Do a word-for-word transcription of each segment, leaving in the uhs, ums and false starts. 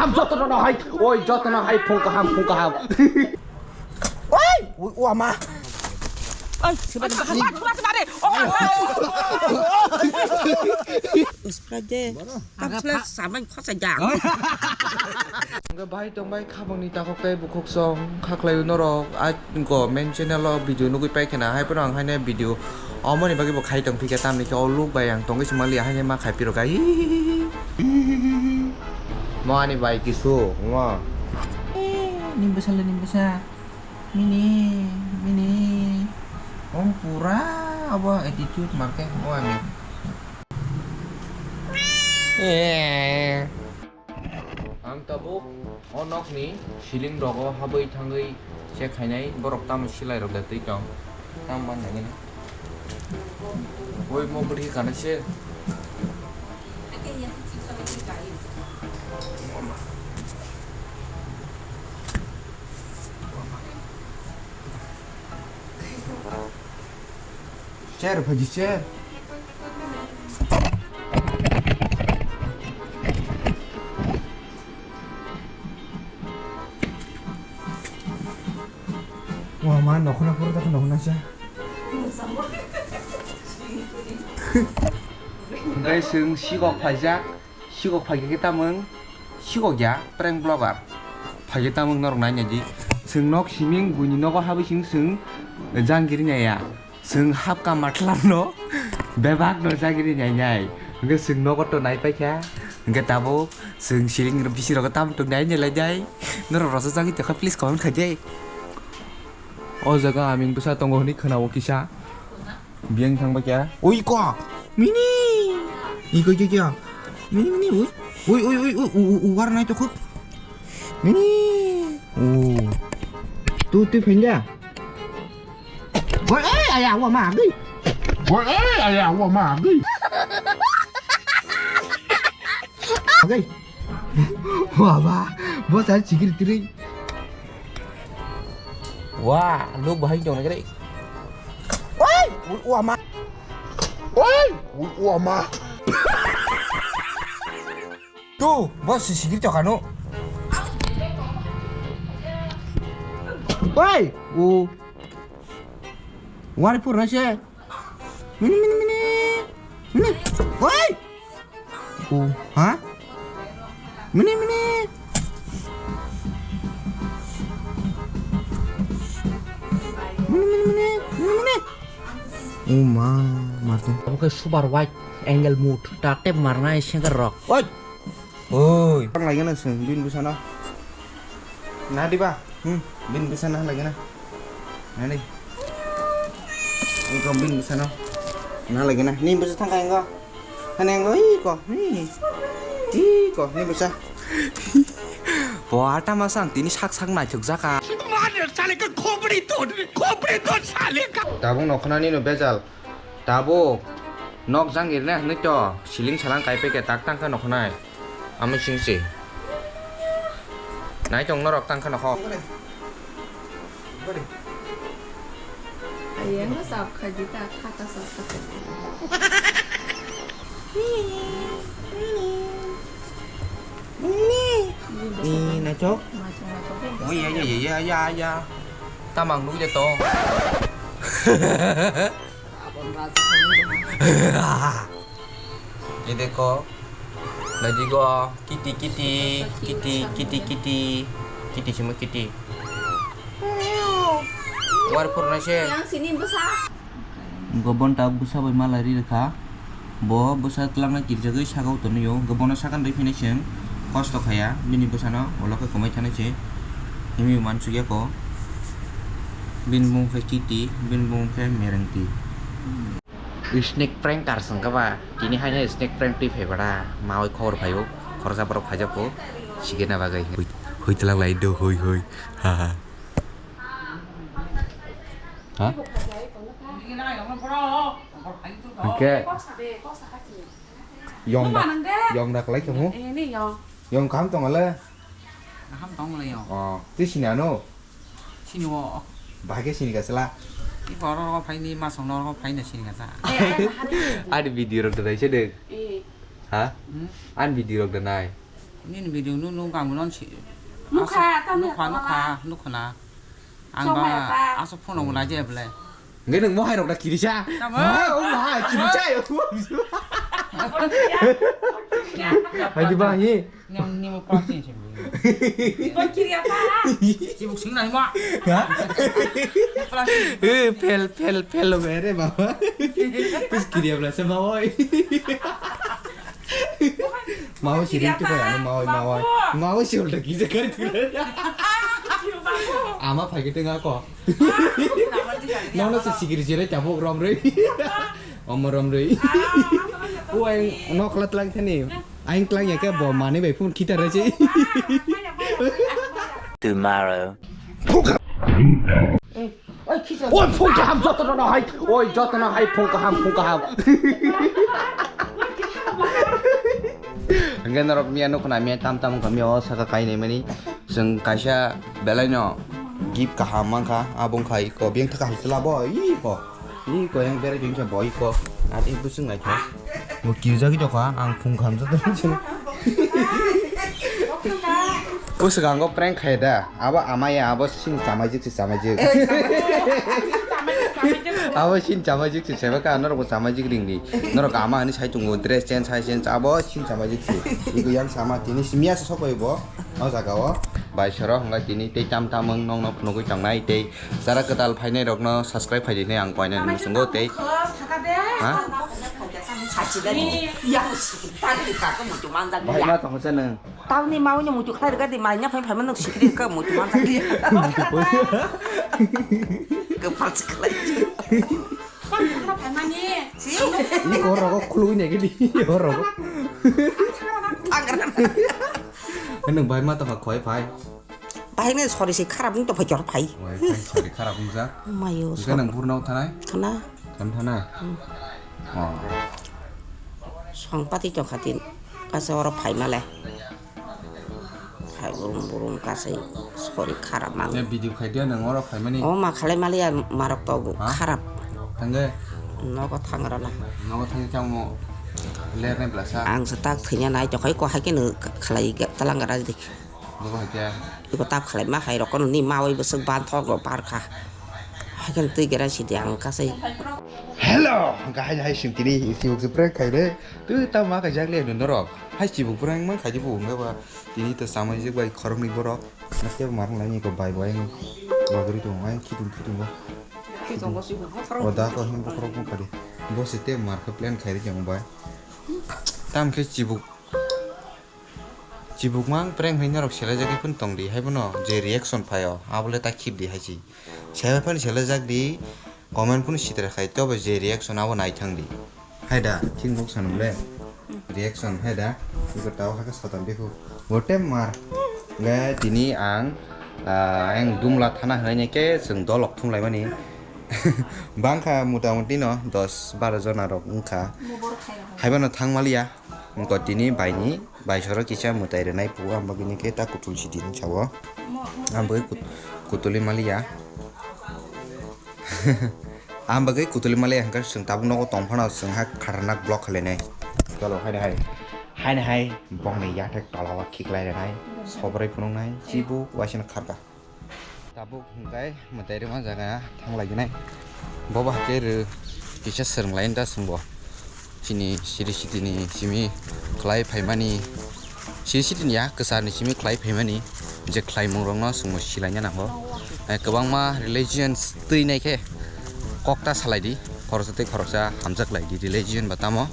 Jotono hai, oi, jotono hai, phung kaham, phung kaham. Oi, oi, o ama. Oi, sibari, sibari, sibari, sibari. O, o, o. Usprade. Kapsla samang khosa ja. Hingke bai tong bai khabangni takhuk tei bukhuk song khaklai norok, ai go main channel o video nugui pai khena, hai phano ang haino video omoni bagwi bo khai tong phikha, tamni khe o luk bai ang tongwi se manliya, haino ma khai phirok kha. Mo ani bai kisu mo. Ni bwsa le ni bwsa. Mini, mini. Om pura abo attitude marke mo ani. Eh. Ang tabuk o nokni ceiling rogo habwi thangwi check khainai, borok tamo silai rok da twi tong, tamo man nangani. Oi mo bwrwi kana se. Chair phaji chair. Wah, ma nokhona pura ta nokhona cha. Guys, chwng sikok phaijak. Sikok phaikhe khe tamung sikok ya, prank vlogger. Phaikhe tamung norok nai naidi. Chwng nok siming buini nogo habwi sing chwng jangkiri naiya. Chwng hapka matlam no bebak no jangkiri nai nai. Hwnkhe chwng nogo to nai paikha. Hwnkhe tabuk chwng siring bisi rogo tam tung nai nai lai dai. Norok rosajagwi tongkha, please comment khai de. O jaga aming bwsa tongo hwnwi khwnao kisa. Biyang thang ba kya? Oi ko. Mini. Iko kya kya? Mini mini oi. Oi oi oi oi u u u war nai to khuk. Mini. O. Tu tu phenja. Oi ei aya wa ma gei. Oi ei aya wa ma gei. Agay. Wah, wah. Bos, ada cikir tiri. Wah, lu bahai dong lagi. Woi, wah ma. Woi, wah ma. Tu, bos si sikir cokano. Woi, u. Wari pur nase. Mini, mini, mini. Mini. Woi. Oh, ha? Mini, mini. Mini, mini, mini. Mini, mini. Oh, ma, Martin. Oke, super wide angle mode. Tatep marna sengker rock. Woi. Oi. Tang lagi na seng, bin bisa na. Nah, di ba? Hmm, bin bisa na lagi na. Nah, di. Iko bin bisa na. Nah, lagi na. Ni bisa tang kayak enggak? Kan enggak, iko. Ni. Iko, ni bisa. Bo ata masang tini sak sak naithok jaka. मार साले का खोपड़ी तोड़, खोपड़ी तोड़ साले का। Tabuk nokhnani no bejal. Tabuk nok jang irina hinwi to siling salang kaipai khe tak tang khe nokhnai. Amo sing se. Nai tong norok tang khe nokho. Ayang no sap khaji ta khata sap khaji. Ni, ni, ni. Ni, nachok. Machung machung. Oh, iya, iya, iya, iya, iya, iya. Tamang nui de to. Ye dekho. Nai di go. Kiti, kiti, kiti, kiti, kiti. Kiti simo kiti. War pur na se. Yang sini besar. Gobon tak busa bai malai ri kha. Bo bwsa twlangna kirijagwi sakao tonwi o, hwnkhe bono sakani rwi phini chwng kosto khaya, bini bwsano ulo khe kwmai thani se himwi uansukya kho. Bini bumung khe Kiti, bini bumung khe Merengti. Snake prank kar swngkha ba, tini haino snake prank twi phai bada, mawi khobor phaio, khoroksa borok phaijak kho, sikirna bagwi. Hui, hui twlang lai do, hui, hui, ha, ha. Ha? Hwnkhe yong da, yong da kwlai tongmo? Yong kaham tong ale? Kaham tong le yong. Oh, twi sini ano? Sini o. Bahai khe sini ka sela? I borok rok phaini, masong norok phaina sini ka ta. Ani video rok da nai se de. Ha? Hmm? Ani video rok da nai. Nini video no, no gamu non si. Nukha, asa, tamo nukha, tamo nukha, na. Nukha na. Ang ba asa phone mo na je ble. Nge nang mo hai rok da kirisa. Tamo? Ha, o ma, kirisa yo. Hai di ba hi. Nang ni mo plastic si. Ko kiriya pa. Si buk sing na mo. Ha? Plastic. Eh, pel, pel, pel lo mere baba. Kus kiriya bla se ma oi. Mawi si ring tu kaya, mawi, mawi. Mawi si ulta kisa kari tu. Ama phai ke tenga ko. Nono se sikiri jere tabuk rom rei. Omo rom rei. Uai, no khlat lang thani. Aing tlang ya ke bo mani bai phun khita rei si. Tomorrow. Oi, phung kaham, jotono no hai. Oi, jotono hai, phung kaham, phung kaham. Hingke norok miya nukho na, miya tam tam wngkha, miya o saka kainwi mani. Chwng kaisa belai no gift kaham mankha, abo wngkha iko, biyang thaka hai chwla bo, iko. Iko yang berai jongsa bo iko. Ati busung naikha. Bo kirijagwi tokha, ang phung kaham jotono. Bwswkango prank khai da. Abo amaya, abo sin chamajik si chamajik. Abo sin chamajik si sebaka norok bo chamajik ringdi. Norok ama hani sai tungo dress change, sai change, abo sin chamajik si. Iku yang sama tini simia se sokoi bo. O jaga o. Bai soro hwnga tini tei tam tam wng nong nok nugui tongnai tei jara kwtal phainai rok no subscribe phaidi hinui ang koinani muchungo tei. Ha? Bahai ma tongo sa nang. Tamni mawi ni muitu khlai rwgadi, mai nya phai phaima nwk sikri kha muitu manjak di. Kwpal se khlai. Ni kor rogo khului ne gidi, hor rogo. Tangra. Nwng bai ma tongkha khoi phai. Bahai ne sori se kharap wng tongphai jor phai. Oi, phai sori kharap wng jak. Mayo. Hwnkhe nwng burno thanai? Thana. Thana thanai? Hmm. Oh. Song pati tongkha tin. Kasa oro phai male. Hai burum burum kasai sori kharap mang. Ya video khai dia nang oro khai mani. O ma khalai mali ya marok to kharap. Tangge. Nogo thang rana. Nogo thang chang mo. Ler ne blasa. Ang se tak thanya nai to khai ko hai ke no khalai talang gara dik. Nogo hai ke. Iko tap khalai ma hai rok ni ma oi bwswk ban thok ro par kha. Hai ke twi gara si de ang kasai. Hello, gahai hai sim tini isi buk se prank khai de. Tu ta ma ka jak le no norok. Hai chibuk prank man khai de bu nge ba. Tini to samajik bai khoroknwi borok. Nokhe bo marwng laini ko bai bai bagri tongo, ayang khitung khitungo. Khitungo si bo khorok. O da ko him bokhorok bung khadi. Bo se te mar khe plan khai ri jang bai. Tam khe chibuk. Chibuk mang prank hai norok selai jagwi phun tong di. Hai bono je reaction phaio, abole ta khip di hai si. Selai phani selai jak di. Comment phano sitra khai, tobo je reaction abo naithang di. Hai da, thik nok sanam le. Reaction hai da. Iko tao hakhe satam bikhu. Bote mar. Nge tini ang, ah, ang dumla thana hwnwi khe chwng dolok thumlaimani. Bangkha mota moti no dos baro jona rok wngkha. Haibano thang maliya. Wngkha tini baini, bai soro kisa mwtai rwnai phuo, ang bagwi ni khe ta kutul si di hinwi sao. Ang bagwi kut-, kutulwi maliya. Ang bagwi kutulwi maliya hwnkhe chwng tabuk nogo tong phano chwng ha khatarnak vlog khlainai. Chwlo haino hai, haino hai bongni yathek tola o khiklai rwnai, sobrwi phunuknai, chibu waisano kharka. Tabuk hwnkhe mwtai rwma jaga thang lai gwnai. Bobo hakhe rw kisa swrwng lai da chwngbo. Chini siri sitini simi khlai phaimani. Siri sitini ya kwcharni simi khlai phaimani. Je khlaimung rokno chwngbo silaina nango. Eh, kwbangma religions twi naikhe kokta salai di. Khoroksa tei khoroksa hamjak lai di religion ba tamo.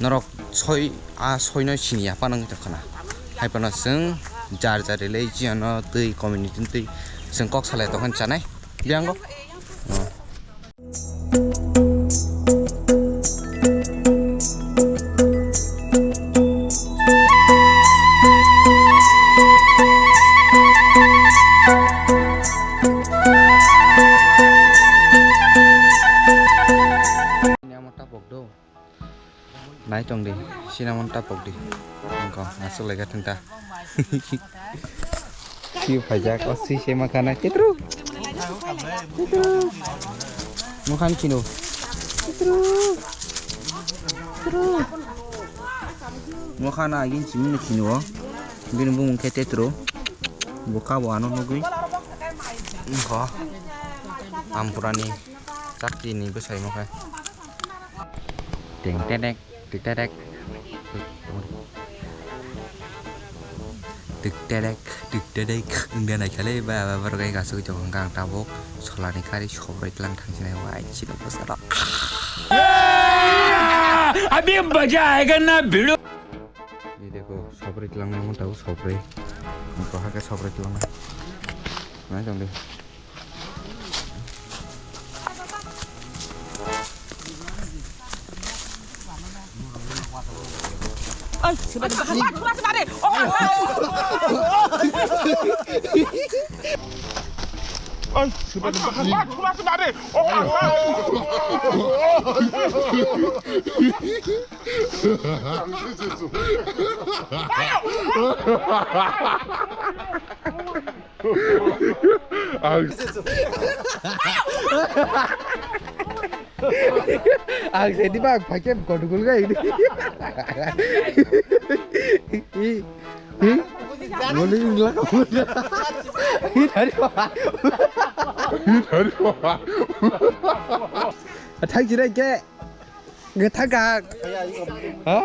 Norok soi, a soino sini ya phano wngwi tongkha na. Hai phano chwng jar jar religion no twi community no twi chwng kok salai tongkha chanai. Biyango. Ni amo tapok do. Nai tong di, cinnamon tapok di. Engko, aswk lai kha thung ta. Ki phaijak, o swi se ma kha nai. Titru. Titru. Mokhan chino. Titru. Titru. Mokhan agin chimino chino. Bini bumung khe Tetro. Bo kabo ano nugwi. Wngkha. Ampurani chakti ni bwsai mo khe. Ting tedek, ting tedek. Tik tedek, tik tedek. Wngya naikhale ba, ba, borok hai asugwi tongo, hwnkha ang tabuk solani kari sobroi tlang thangsinai wai sino bwsarok. अभी मजा आएगा ना भिड़ो। Ni dekho, sobroi tlangnai mo tabuk sobroi. Ang to hakhe sobroi tlangnai. Nai tong di. Ang, ang sedi bang pakai gondogol ga ini. Ih, ih. Ngoli ngla kamu. Ih, dari mana? Ih, dari mana? Athang jirai ke. Githaka. Ha?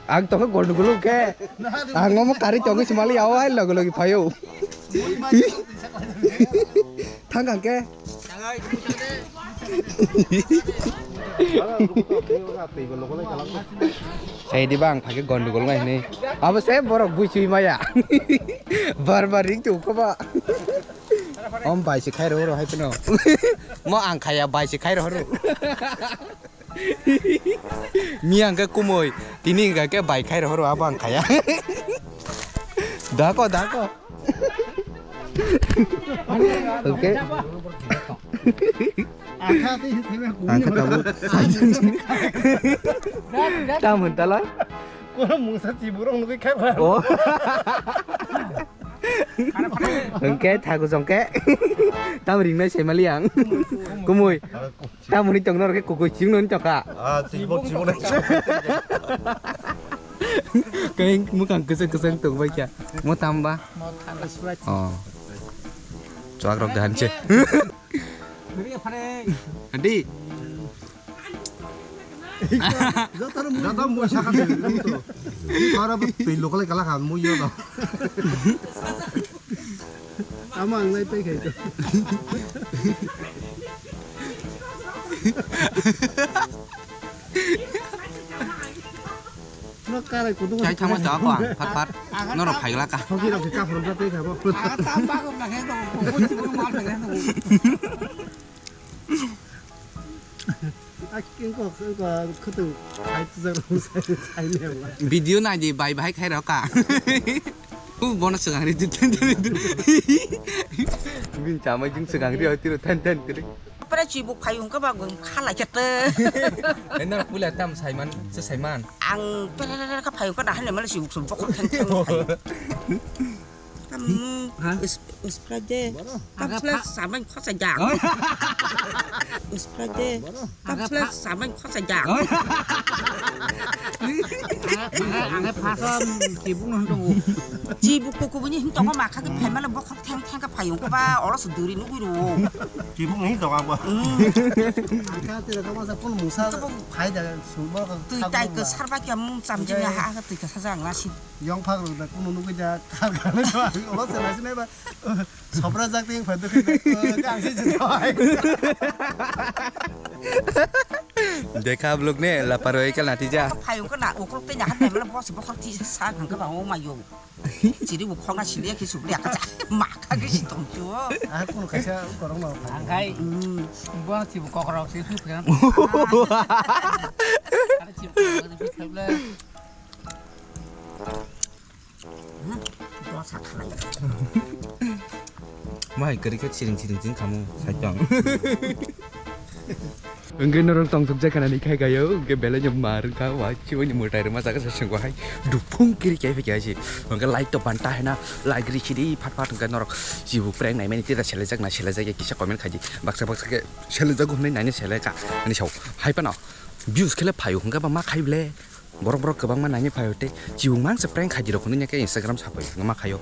Ang tokhe gondogol khe. Ang omo kari tongwi simali yaw ai logi logi phaio. Thang kang khe. Sai di bang phage gondogol ngai ni. Abo se borok bui chui maya. Bar bar ring tu ko ba. Om bai se khai ro ro hai pino. Mo ang khaya bai se khai ro ro. Miyang khe kumui, tini hwnkha khe bai khai rohoro, abo ang khaya. Dako, dako. Oke. Ang khe tabuk. Tam hwn tala. Kono mungsa chiburok nugui khai ba. Oh. Hwnkhe thagu jongkhe. Tam ringnai saimali ang. Kumui. Tamoni tongno rokhe kukui chibukno wng tongkha. Ah, chibuk, chibuk nai. Khe mwkhang kwchang kwchang tongbai kha. Mo tamba? Mo tamba Sprite. Oh. Chuak rok dahan se. Adi. Joto mui saka se. Tora twi lokolai kala khan mui yo. Ama ang nai pai khai to. Chai thangma cha ko ang phat phat. Norok phai gla ka. Thoki rok khe kaphur da tei khabo. Aga tam ba ko na khe to. Ko ko si ko ma khe to. Akin ko ko khutu khai tu jang sai sai ne ba. Video nai di bai bai khai rok ka. U bono swkang ri di ten ten ri. Bin chamai jing swkang ri oi tiro ten ten tiri. Pura chibuk phayung ka ba gung khala chate. Ena pula tam saiman se saiman. Ang pura ka phayung ka dahane mala chibuk sum bokol ten ten. Kamu is is praje. Kamu sila samang khosa jang. Is praje. Kamu sila samang khosa jang. Ang phasa chibuk no tongo. Chibuk ko kubuni hin tongo makha ke phaimala bokol theng theng ka phayung ko ba oro su duri nugui ro. Chibuk ni tongo ba. Ang ka tira ka masa pun musa phai da sumba ka. Tui tai ka sarba kya mum cham jing ha ha tui ka sajang la si. Yong phak rok da kunu nugui da kar kar no olo se nasi nai ba. Sopra jak ting phai dukhi da. Ka ang si si thai. Dekha vlog ne lapar oi kal nati ja. Phayung ka na ukol te nyahat nai mala bosi bokol ti sa khang ka ba o mayo. Chiri bu khonga sili ya ki subli aka cha. Ma ka ki si tong chu. Ah kunu kaisa korong ma. Ang khai. Hmm. Bo si bu kokrok si su phai. Ada si bu kokrok si phai. Dosa khalai. Mai kwrwi khe siring siring ching khamu saitong. Wngwi norok tongthok jai khana ni khai gayo, wngkhe belai no mar wngkha, wa chibai ni mwtai rwma jaga se sengko hai duphung kiri khe phikha hai se. Wngkhe light to banta hai na, light ri sidi phat phat wngkhe norok jibu prank naimani tira selejak na selejak ya kisa comment khai di. Baksa baksa khe selejago hwnwi naina seleka ani sao. Hai phano views khe le phaio hwnkhe ba ma khai ble. Borok borok kwbangma naini phaio tei chibuk mangsa prank khaidi rok hinwi khe Instagram sapai ma khaio.